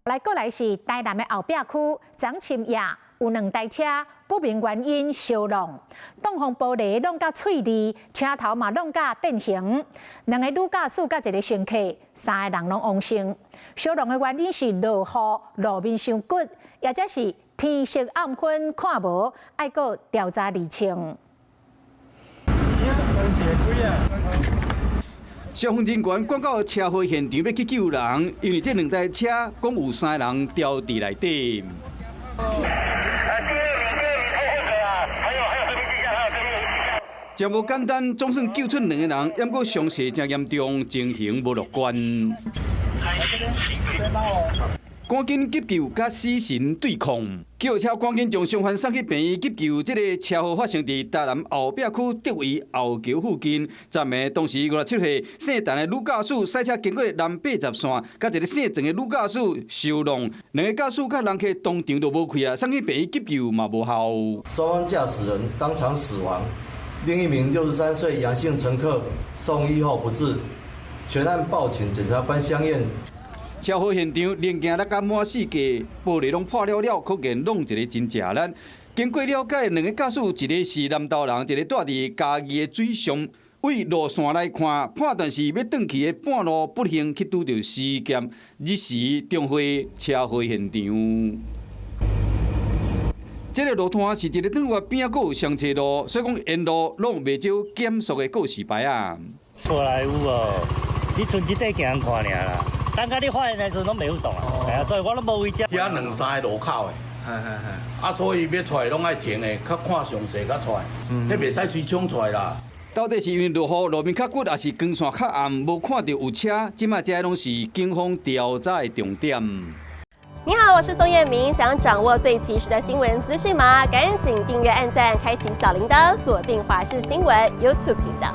來過來是台南的後壁區，昨深夜有兩台車不明原因燒挵，擋風玻璃挵甲碎裂，車頭嘛挵甲變形。兩个女駕駛佮一个乘客，三个人攏往生。燒挵的原因是落雨，路面傷骨，抑者是天色暗昏看無，愛閣調查釐清。消防人員趕到車禍現場欲去救人，因為這兩台車共有三个人牢佇內底。真無簡單，總算救出兩个人，毋過傷勢誠嚴重，情形無樂觀。趕緊急救，佮死神對抗。救護車趕緊將傷患送去病院急救。這个車禍發生佇台南後壁區竹圍後橋附近。昨暝當時57歲姓陳的女駕駛駛車經過南80線，佮一个姓鄭的女駕駛相撞，兩个駕駛佮人客當場就無氣啊，送去病院急救嘛無效。雙方駕駛人當場死亡，另一名63歲楊姓乘客送醫後不治，全案報請檢察官相驗。車禍現場零件落甲滿四界，玻璃攏破了了，可見挵一个真食力。經過了解，兩个駕駛一個是南投人，一个住佇嘉義的水上。對路線來看，判斷是欲轉去的半路不幸去拄著死劫，日時重會車禍現場。這个路段是一个轉彎邊仔，閣有雙車路，所以講沿路攏袂少減速的告示牌仔。過來有無？你賰這塊行看爾啦。等下你發現的時陣攏袂曉動啊，係啊，所以我攏無位遮。遐兩三个路口的，啊，所以欲出來攏愛停的，較看詳細較出來，彼袂使隨衝出來啦。到底是因為落雨路面較骨，抑是光線較暗，無看著有車？這擺這攏是警方調查的重點。你好，我是宋彥明，想掌握最及時的新聞資訊嗎？趕緊訂閱、按讚、開啟小鈴鐺，鎖定華視新聞 YouTube 頻道。